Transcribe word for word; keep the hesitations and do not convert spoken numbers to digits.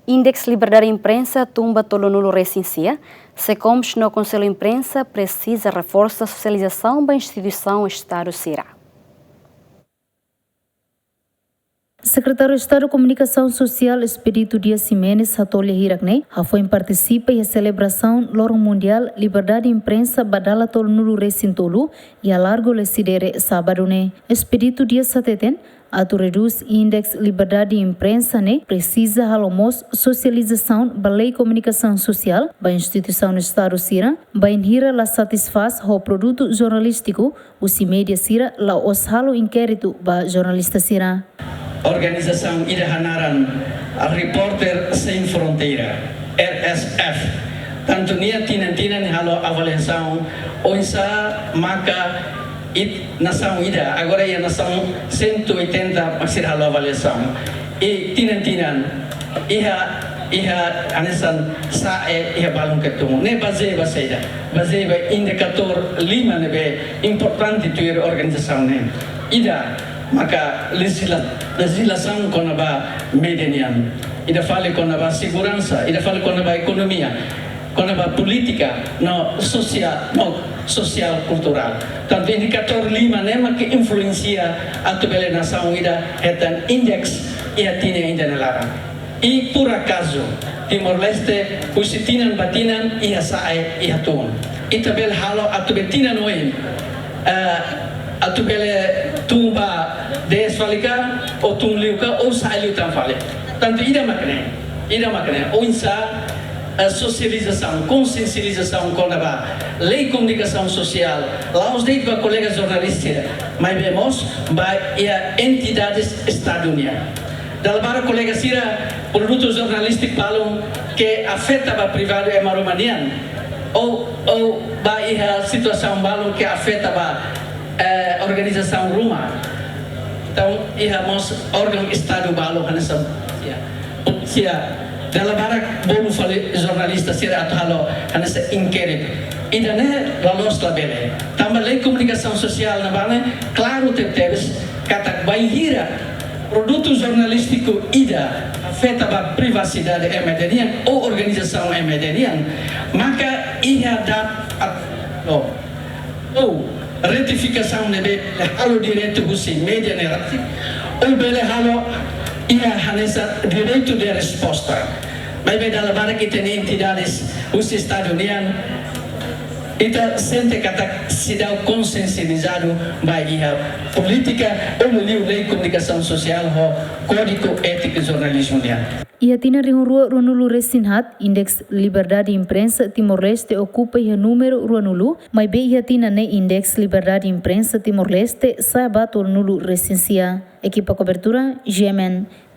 Index Liberdade Imprensa tun ba tolunulu resin sia, SECOMS no Konsellu Imprensa presiza reforsa sosializasaun ba instituisaun Estadu sira. Sekretáriu Estadu Komunikasaun Sosiál Expedito Dias Ximenes hato'o lia hirak ne'e, hafoin partisipa iha selebrasaun Loron Mundiál Liberdade Imprensa ba dala tolunulu resin tolu, iha Largo Lecidere, sábadu ne'e. Expedito Dias hateten, atu redús index liberdade imprensa ne'e, presiza halo mós sosializasaun ba lei komunikasaun sosiál ba instituisaun Estadu sira, bainhira la satisfás ho produtu jornalístiku, husi média sira la'ós halo inkéritu ba jornalista sira. Organizasaun ida hanaran Repórter Sem Fronteira, R S F. Tantu nia tinan-tinan halo avaliasaun, oinsá maka ita nasaun ida, agora iha nasaun cento e oitenta mak sira halo avaliasaun. I tinan-tinan iha, iha hanesan sa'e iha balun ke tun. Ne'e bazeia ba saida? Bazeia ba indikatór lima ne'ebé importante tuir organizasaun ne'e. Ida maka lejizla-, lejizlasaun kona-ba média nian. Ida fali kona-ba seguransa, ida fali kona-ba ekonomia, kona-ba polítika no sosiál, no sosiál kulturál. Tantu indikatór lima ne'e mak influensia atu bele nasaun ida hetan index iha tinan ida nia laran. I por akazu, Timor-Leste, husi tinan ba tinan, iha sa'e, iha tun. Ita bele halo atu be tinan oin, eh, atu bele tun ba dez fali ka, ou tun liu ka, ou sa'e liután fali. Tantu ida mak ne'e, ida mak ne'e, oinsá, eh, sosializasaun, konsiensializasaun kona-ba lei komunikasaun sosiál, la'ós de'it ba kolega jornalista, maibé mós ba iha entidades Estadu nian. Dala barak kolega sira, produtu jornalístiku balun ke afeta ba privadu ema ruma nian, ou, ou ba iha situasaun balun ke afeta ba, eh, organizasaun ruma. Entaun, iha mós órgaun Estadu balun hanesan polísia. Polísia, dala barak bolu fali jornalista sira atu halo hanesan inkéritu. Ida-ne'e la'ós labele. Tanba lei komunikasaun sosiál ne'ebá ne'e klaru tebetebes katak bainhira produtu jornalístiku ida afeta ba privasidade ema ida nian ou organizasaun ema ida nian, maka iha da-, at-, no, ou retifikasaun ne'ebé halo diretu husi média ne'e rasik, ou bele halo iha hanesan direitu de resposta. Maibé dala barak ita-nia entidades husi Estadu nian, ita sente katak seidauk konsiensializadu ba iha polítika ou liuliu lei komunikasaun sosiál ho Kódigu Étika Jornalizmu nian. Iha tinan rihun rua ruanulu resin haat, Index Liberdade Imprensa Timor-Leste okupa iha númeru ruanulu, maibé iha tinan ne'e Index Liberdade Imprensa Timor-Leste sa'e ba tolunulu resin sia. Ekipa kobertura, G M N.